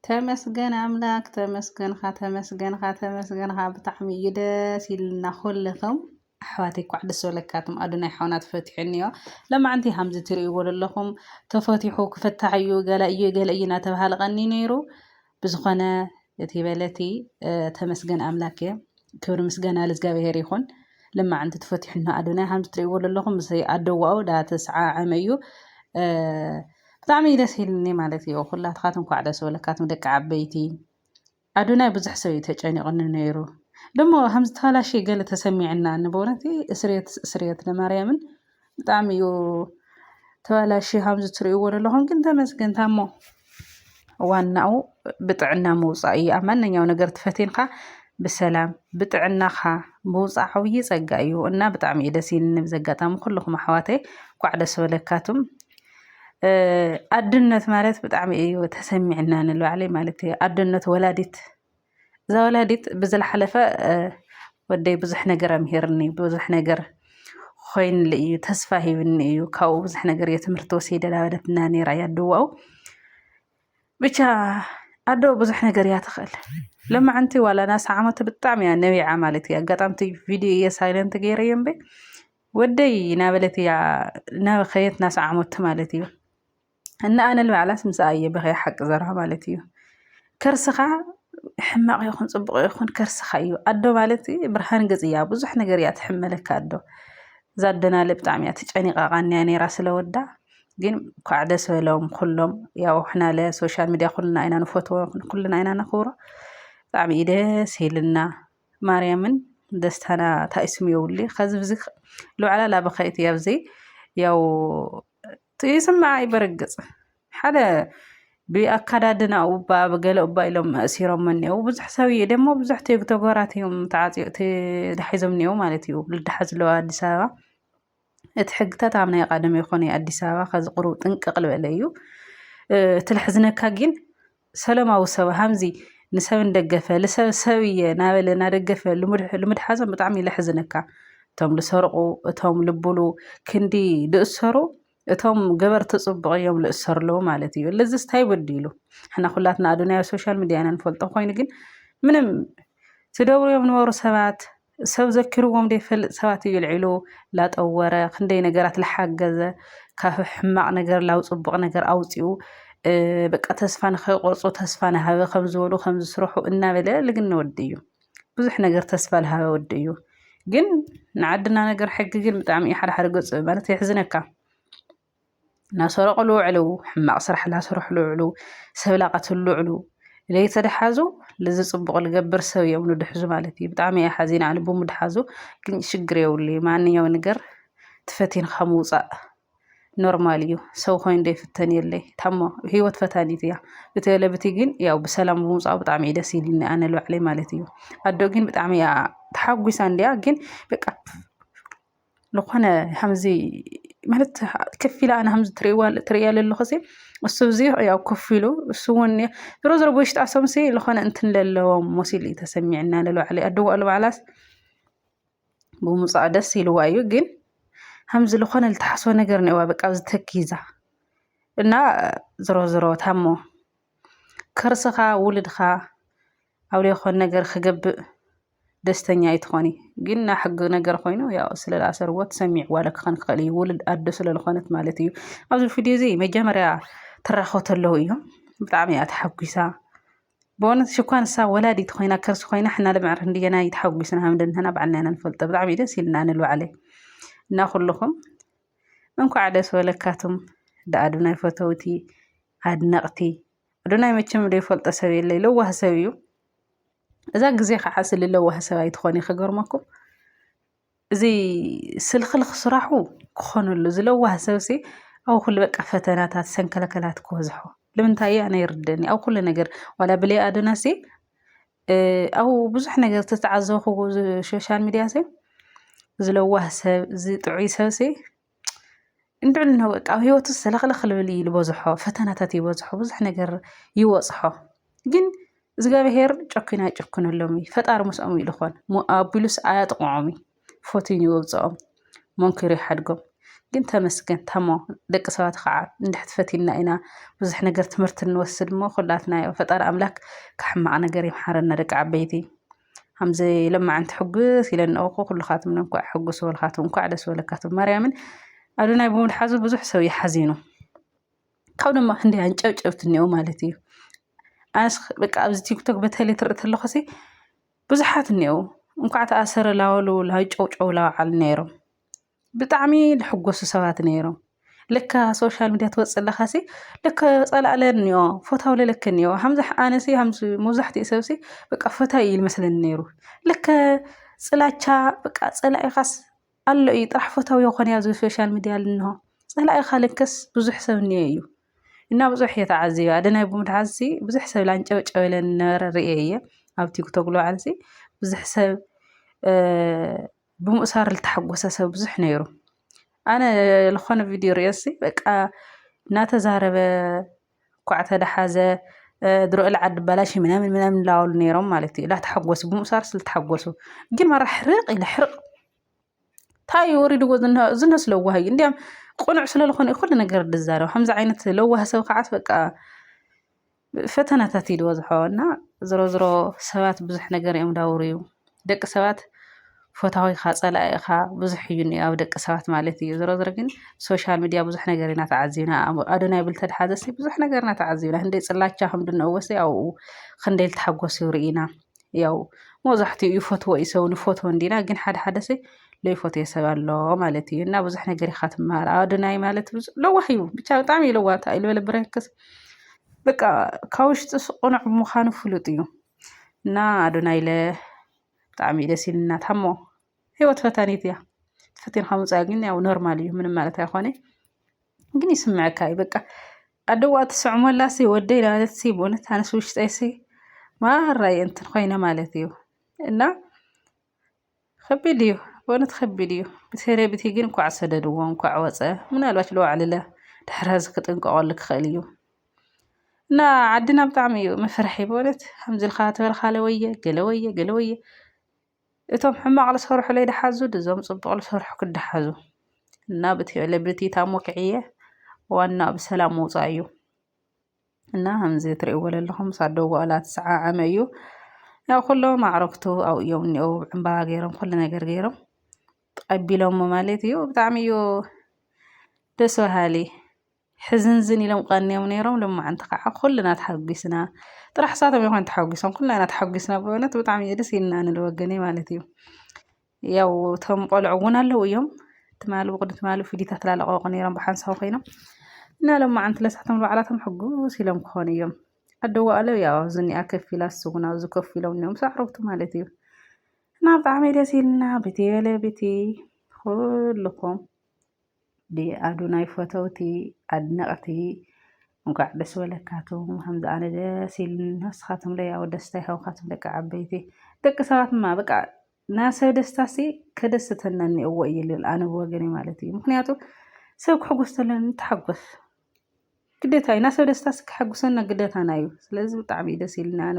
ተመስገን ኣምላክ፣ ተመስገንካ፣ ተመስገንካ፣ ተመስገንካ። ብጣዕሚ እዩ ደስ ኢልና ኩልኹም ኣሕዋተይ። ኳዕ ደስ በለካትም። ኣዶናይ ሓውና ተፈቲሑ እኒኦ። ለማዓንቲ ሃምዚ ትርእይዎ ዘለኹም ተፈቲሑ ክፍታሕ እዩ፣ ገለ እዩ፣ ገለ እዩ እናተባሃለ ቀኒ ነይሩ። ብዝኾነ እቲ በለቲ ተመስገን ኣምላክ እየ። ክብሪ ምስጋና ለእግዚኣብሔር ይኹን። ለማዓንቲ ተፈቲሑ እና ኣዶናይ ሃምዚ ትርእይዎ ዘለኹም ምስ ኣደዋኡ ዳ ተስዓዓመ እዩ። ብጣዕሚ ደስ ኢልኒ ማለት እዩ። ኩላትካት እንኳዕ ደስ በለካትም ደቂ ዓበይቲ። ኣዶናይ ብዙሕ ሰብ እዩ ተጨኒቑኒ ነይሩ። ደሞ ከም ዝተበላሸ ገለ ተሰሚዕና ንበውነቲ እስርየት እስርየት ለማርያምን ብጣዕሚ እዩ ተበላሽዩ። ከምዚ ትርእይዎ ዘለኹም ግን ተመስገን ታሞ ዋናኡ ብጥዕና ምውፃእ እዩ። ኣብ ማንኛው ነገር ትፈቲንካ ብሰላም ብጥዕናኻ ምውፃእ ዓብዪ ፀጋ እዩ እና ብጣዕሚ እዩ ደስ ኢልኒ። ብዚ ኣጋጣሚ ኩልኹም ኣሕዋተይ ኳዕ ደስ በለካቱም። ኣድነት ማለት ብጣዕሚ እዩ ተሰሚዕና ንልባዕለይ ማለት እዩ። ኣድነት ወላዲት እዛ ወላዲት ብዝለሓለፈ ወደይ ብዙሕ ነገር ኣምሂርኒ፣ ብዙሕ ነገር ኮይንሉ እዩ፣ ተስፋ ሂብኒ እዩ። ካብኡ ብዙሕ ነገር እየ ትምህርቲ ወሲደ ዳበለትና ነይራ እያ ድዋኡ። ብቻ ኣዶ ብዙሕ ነገር እያ ትኽእል። ለማዓንቲ ዋላ ናሳ ዓመቱ ብጣዕሚ እያ ነቢዓ ማለት እዩ። ኣጋጣምቲ ቪድዮ እየ ሳይለንት ገይረ እየ እምበይ ወደይ ናበለት እያ ናበኸየት ናሳ ዓመቱ ማለት እዩ። እና ኣነ ልባዕላስ ምስ ኣየ በኸየ ሓቂ ዘርባ ማለት እዩ። ከርስኻ ሕማቕ ይኹን ፅቡቕ ይኹን ከርስኻ እዩ። ኣዶ ማለት ብርሃን ገፅ እያ። ብዙሕ ነገር እያ ትሕመለካ ኣዶ። እዛ ኣደና ለ ብጣዕሚ እያ ትጨኒቓ ቃንያ ነይራ ስለ ወዳ። ግን ኳዕ ደስ በሎም ኩሎም። ያው ሕና ለ ሶሻል ሚድያ ኩልና ኢና ንፈትዎ፣ ኩልና ኢና ነኽብሮ። ብጣዕሚ እዩ ደስ ኢልና። ማርያምን ደስታና ታይስም የውሊ ከዚ ብዚ ልባዕላ ላበኸይቲ ኣብዚ ያው ይስማዓ ይበረግጽ ሓደ ብኣካዳድናኡ እባ ብገለ እባ ኢሎም ኣእሲሮሞ እኒአው። ብዙሕ ሰብ እዩ ደሞ ብዙሕ ተጎራት እዮም ተዓፅዮ ተዳሒዞም እኒአው ማለት እዩ። ልዳሓ ዝለዋ ኣዲስ ኣበባ እቲ ሕግታት ኣብ ናይ ቀደም ይኾነ ኣዲስ ኣበባ ከዚ ቁሩብ ጥንቅቕ ልበለ እዩ። እቲ ልሕዝነካ ግን ሰለማዊ ሰብ ሃምዚ ንሰብ እንደገፈ ልሰብ ሰብ እየ ናበለ እናደገፈ ልምድሓዞም ብጣዕሚ ለሕዝነካ። እቶም ልሰርቁ እቶም ልብሉ ክንዲ ልእሰሩ እቶም ገበርቲ ጽቡቕ እዮም ልእሰሩ ኣለዉ ማለት እዩ። ለዝስ ታይ በዲሉ? ሕና ኩላትና ኣዱናይ ኣብ ሶሻል ሚድያ ኢና ንፈልጦ ኮይኑ ግን ምንም ትደብርዮም ንበሩ ሰባት ሰብ ዘኪርዎም ዘይፈልጥ ሰባት እዩ ልዒሉ ላጠወረ ክንደይ ነገራት ልሓገዘ ካብ ሕማቕ ነገር ላው ጽቡቕ ነገር ኣውፅኡ በቃ ተስፋ ንኸይቆርፁ ተስፋ ንሃበ ከም ዝበሉ ከም ዝስርሑ እናበለ ልግነ ወዲ እዩ። ብዙሕ ነገር ተስፋ ልሃበ ወዲ እዩ። ግን ንዓድና ነገር ሕጊ ግን ብጣዕሚ እዩ ሓደ ሓደ ገፁ ማለት የሕዝነካ። እናሰረቑ ልውዕሉ ሕማቕ ስራሕ ላስርሑ ልውዕሉ ሰብ ላቐትሉ ልውዕሉ ለይተደሓዙ ልዚ ፅቡቕ ልገብር ሰብ እዮም ንድሕዙ ማለት እዩ። ብጣዕሚ እየ ሓዚና ልቡ ምድሓዙ ግን ሽግር የብሉ እዩ። ማንኛው ነገር ትፈቲንካ ምውፃእ ኖርማል እዩ። ሰብ ኮይኑ ዶ ይፍተን የለይ ታሞ ህይወት ፈታኒት እያ። ብተለብቲ ግን ያው ብሰላም ብምውፃኡ ብጣዕሚ እዩ ደስ ኢልኒ ኣነ ልባዕለይ ማለት እዩ። ኣዶ ግን ብጣዕሚ እያ ተሓጒሳ እንዲያ ግን በቃ ዝኾነ ከምዚ ማለት ከፊላ ኣነ ከምዚ ትርእያ ለለኹ እሱ እዚ ያው ኮፍ ኢሉ እሱ እውን ዝሮ ዝሮ ብውሽጣ ሰምሲ ዝኾነ እንትን ለለዎም ሞሲል እዩ ተሰሚዕና ንልባዕለይ ኣድዋ ልባዕላስ ብምውፃእ ደስ ኢልዋ እዩ ግን ከምዚ ዝኾነ ልተሓስቦ ነገር ነዋ በቃ ኣብዚ ተኪዛ እና ዝሮ ዝሮ ታሞ ከርስኻ ውልድኻ ኣብ ለይኮን ነገር ክገብእ ደስተኛ ኣይትኾኒ ግን ናይ ሕጊ ነገር ኮይኑ ያው ስለ ዝኣሰርዎ ትሰሚዕዋ ለ ክኾን ክኽእል እዩ ውልድ ኣዶ ስለ ዝኾነት ማለት እዩ። ኣብዚ ቪድዮ እዚ መጀመርያ ትራኸቡ ተለዉ እዮም ብጣዕሚ እያ ተሓጒሳ። ብእውነት ሽኳ ንሳ ወላዲት ኮይና ከርሲ ኮይና ሕና ልምዕር ክንድየና ይተሓጒስና ከም ደንህና ባዕልና ኢና ንፈልጦ። ብጣዕሚ ደስ ኢልና ንልባዕለይ እና ኩልኹም እንኳዕ ደስ በለካቱም። ደኣዱ ናይ ፈተውቲ ኣድነቕቲ ኣዶናይ መቸም ዘይፈልጦ ሰብ የለይ። ለዋህ ሰብ እዩ። እዛ ግዜ ከዓ ስሊ ለዋህ ሰብ ኣይትኾን ክገርመኩም እዚ ስልክልክ ስራሑ ክኾነሉ ዝለዋህ ሰብሲ ኣብ ኩሉ በቃ ፈተናታት ሰንከለከላት ክበዝሖ ልምንታይ ኣነ ይርደኒ ኣብ ኩሉ ነገር ዋላ ብለይ ኣደናሲ ኣብ ብዙሕ ነገር ዝተዓዘብኩ ሶሻል ሚድያ ሲ ዝለዋህ ሰብ ዝጥዑይ ሰብሲ እንድዕል ነው በቃ ኣብ ህይወቱ ሰለኽለኽ ልብል እዩ ዝበዝሖ ፈተናታት ይበዝሖ ብዙሕ ነገር ይወፅሖ ግን እግዚኣብሄር ጨኪኑ ኣይጨክነሎም እዩ ፈጣሪ ምስኦም እዩ ልኾን ኣቢሉስ ኣያጥቕዖም እዩ ፈቲኑ ይወብፅኦም መንኪሩ ይሓድጎም ግን ተመስገን ታሞ ደቂ ሰባት ከዓ እንድሕር ፈቲና ኢና ብዙሕ ነገር ትምህርቲ እንወስድ። እሞ ኩላትና ፈጣሪ ኣምላክ ካብ ሕማቕ ነገር ይምሓረና ደቂ ዓበይቲ። ከምዚ ለማዓንቲ ሕጉስ ኢለን እኮ ኩልኻትም እንኳዕ ሕጉስ በልካትም፣ እንኳዕ ደስ በለካትም። ማርያምን ኣዶናይ ብምድሓዙ ብዙሕ ሰብ ይሓዚኑ። ካብ ድማ ክንደይ ኣንጨብጨብቲ እኒኦ ማለት እዩ። ኣነስ በቃ ኣብዚ ቲክቶክ በተለይ ትርኢ ተለኹሲ ብዙሓት እኒኦ፣ እንኳዕ ተኣሰረ ላበሉ ላጨውጨው ላበዓሉ ነይሮም። ብጣዕሚ ልሕጎሱ ሰባት ነይሮም። ልካ ሶሻል ሚድያ ትወፅእ ኣለኻሲ ልከ ፀላእለ እኒኦ፣ ፎታው ለለክ እኒኦ። ሃምዚ ኣነሲ ሃምዚ መብዛሕትኡ ሰብሲ በቃ ፎታ እዩ ይመስለኒ ነይሩ። ልከ ፅላቻ በቃ ፀላኢኻስ ኣሎ እዩ፣ ጥራሕ ፎታው ይኾን ኣብዚ ሶሻል ሚድያ ልንሆ። ፀላኢኻ ልከስ ብዙሕ ሰብ እኒኦ እዩ። እና ብዙሕ እየ ተዓዚበ። ኣደናይ ብምድሓዝሲ ብዙሕ ሰብ ላንጨብጨበለን ነበረ ርእየ እየ። ኣብ ቲክቶክ ልባዕልሲ ብዙሕ ሰብ፣ እ፣ ብምእሳር ልተሓጎሰ ሰብ ብዙሕ ነይሩ። ኣነ ልኾነ ቪድዮ ርእየሲ በቃ እናተዛረበ፣ ኳዕ ተደሓዘ፣ እ፣ ድሮ እለ ዓዲ ባላሽ ምናምን ምናምን ላበሉ ነይሮም ማለት እዩ። ላተሓጎሱ፣ ብምእሳርስ ልተሓጎሱ። ግን ማራ ሕርቕ ኢለ ሕርቕ። እንታይ እዩ ወሪድዎ ዝነ-፣ ዝነስ ለዋህ እዩ። እንዲያም ቅኑዕ ስለ ዝኾነ እዩ ኩሉ ነገር ዝዛረብ። ከምዚ ዓይነት ለዋህ ሰብ ከዓስ በቃ ፈተናታት እዩ ዝበዝሖ። እና ዝሮ ዝሮ ሰባት ብዙሕ ነገር እዮም ዳውሩ እዩ። ደቂ ሰባት ፎታዊኻ ጸላኢኻ ብዙሕ እዩ እኒኦ ኣብ ደቂ ሰባት ማለት እዩ። ዝሮ ዝሮ ግን ሶሻል ሚድያ ብዙሕ ነገር ኢና ተዓዚብና። ኣብ ኣዶናይ ብል ተድሓዘሲ ብዙሕ ነገር ኢና ተዓዚብና። ክንደይ ጽላቻ ከም ድንእወሲ ኣብኡ ክንደይ ልተሓጎሱ ርኢና። ያው መብዛሕትኡ ይፈትዎ እዩ ሰብ ንፈትዎ እንዲና፣ ግን ሓደ ሓደ ሰ ለይፈትዮ ሰብ ኣሎ ማለት እዩ። እና ብዙሕ ነገር ኢኻ ትመሃር። ኣዶናይ ማለት ብዙ ለዋህ እዩ፣ ብቻ ብጣዕሚ እዩ ለዋህ። እንታይ ኢሉ በለ ብረክስ በቃ ካብ ውሽጡ ስ-፣ ቅኑዕ ምዃኑ ፍሉጥ እዩ። እና ኣዶናይ ለ ብጣዕሚ እዩ ደስ ኢልና። ታሞ ህይወት ፈታኒት እያ። ፈቲንካ ምውፃእ ግን ያው ኖርማል እዩ፣ ምንም ማለት ኣይኮነ። ግን ይስምዐካ እዩ በቃ። ኣደዋ ትስዕመላ ሲ ወደይ ማለት ሲ ብእውነት ኣነስ ውሽጠይ ሲ ማራ እየ እንትን ኮይነ ማለት እዩ። እና ከቢድ እዩ፣ ብእውነት ከቢድ እዩ። ብተለይ ብቲ ግን እንኳዕ ሰደድዎ፣ እንኳዕ ወፀ። ምናልባት ለዋዕልለ ድሕሪ ዚ ክጥንቀቐሉ ክኽእል እዩ። እና ዓድና ብጣዕሚ እዩ መፍርሒ ብእውነት። ከምዚ ኢልካ ተበልካለ ወየ፣ ገለ ወየ፣ ገለ ወየ። እቶም ሕማቕ ዝሰርሑ ለይደሓዙ፣ ድዞም ጽቡቕ ዝሰርሑ ክደሓዙ። እና ብቲ ለብቲ ታሞ ክዕየ ዋና ብሰላም ምውጻእ እዩ። እና ከምዚ ትርእይዎ ዘለኹም ምስ ኣደዋ ላ ተሰዓዓመ እዩ። ያው ኩሎም ኣዕረክቱ ኣብኡ እዮም እኒኦ፣ ዕምባባ ገይሮም፣ ኩሉ ነገር ገይሮም፣ ተቐቢሎሞ ማለት እዩ። ብጣዕሚ እዩ ደስ በሃሊ። ሕዝንዝን ኢሎም ቀንዮም ነይሮም፣ ሎማዓንቲ ከዓ ኩልና ተሓጒስና። ጥራሕ ሳቶም ይኾን ተሓጒሶም፣ ኩልና ኢና ተሓጒስና። ብእውነት ብጣዕሚ እዩ ደስ ኢልና ንልወገነይ ማለት እዩ። ያው እቶም ቆልዑ እውን ኣለዉ እዮም። ትማሊ ብቕድሚ ትማሊ ፊሊታት ላለቐቑ ነይሮም ብሓንሳብ ኮይኖም። እና ሎማዓንቲ ለሳቶም ባዕላቶም ሕጉስ ኢሎም ክኾኑ እዮም። ኣደዋ ኣለው ያው ኣብዚ እኒኣ ከፍ ኢላ፣ እሱ እውን ኣብዚ ከፍ ኢሎም እኒኦም፣ ምስ ኣዕረክቱ ማለት እዩ። እና ብጣዕሚ ደስ ኢልና፣ ብቲ የለ ብቲ ኩልኩም ብኣዶናይ ፈተውቲ፣ ኣድነቕቲ፣ እንኳዕ ደስ በለካትም። ከምዚ ኣነ ደስ ኢልኒ፣ ንስኻትም ለ ያው ደስታ ይሃብካትም ደቂ ዓበይቲ። ደቂ ሰባት ድማ በቃ ናይ ሰብ ደስታ ሲ ከደስተና እኒኦዎ እዩ ልብል ኣነ ብወገነይ ማለት እዩ። ምክንያቱ ሰብ ክሕጉስ ተለኒ ንተሓጎስ ግዴታ እዩ። ናይ ሰብ ደስታ ሲ ከሐጉሰና ግዴታና እዩ። ስለዚ ብጣዕሚ እዩ ደስ ኢልኒ ኣነ።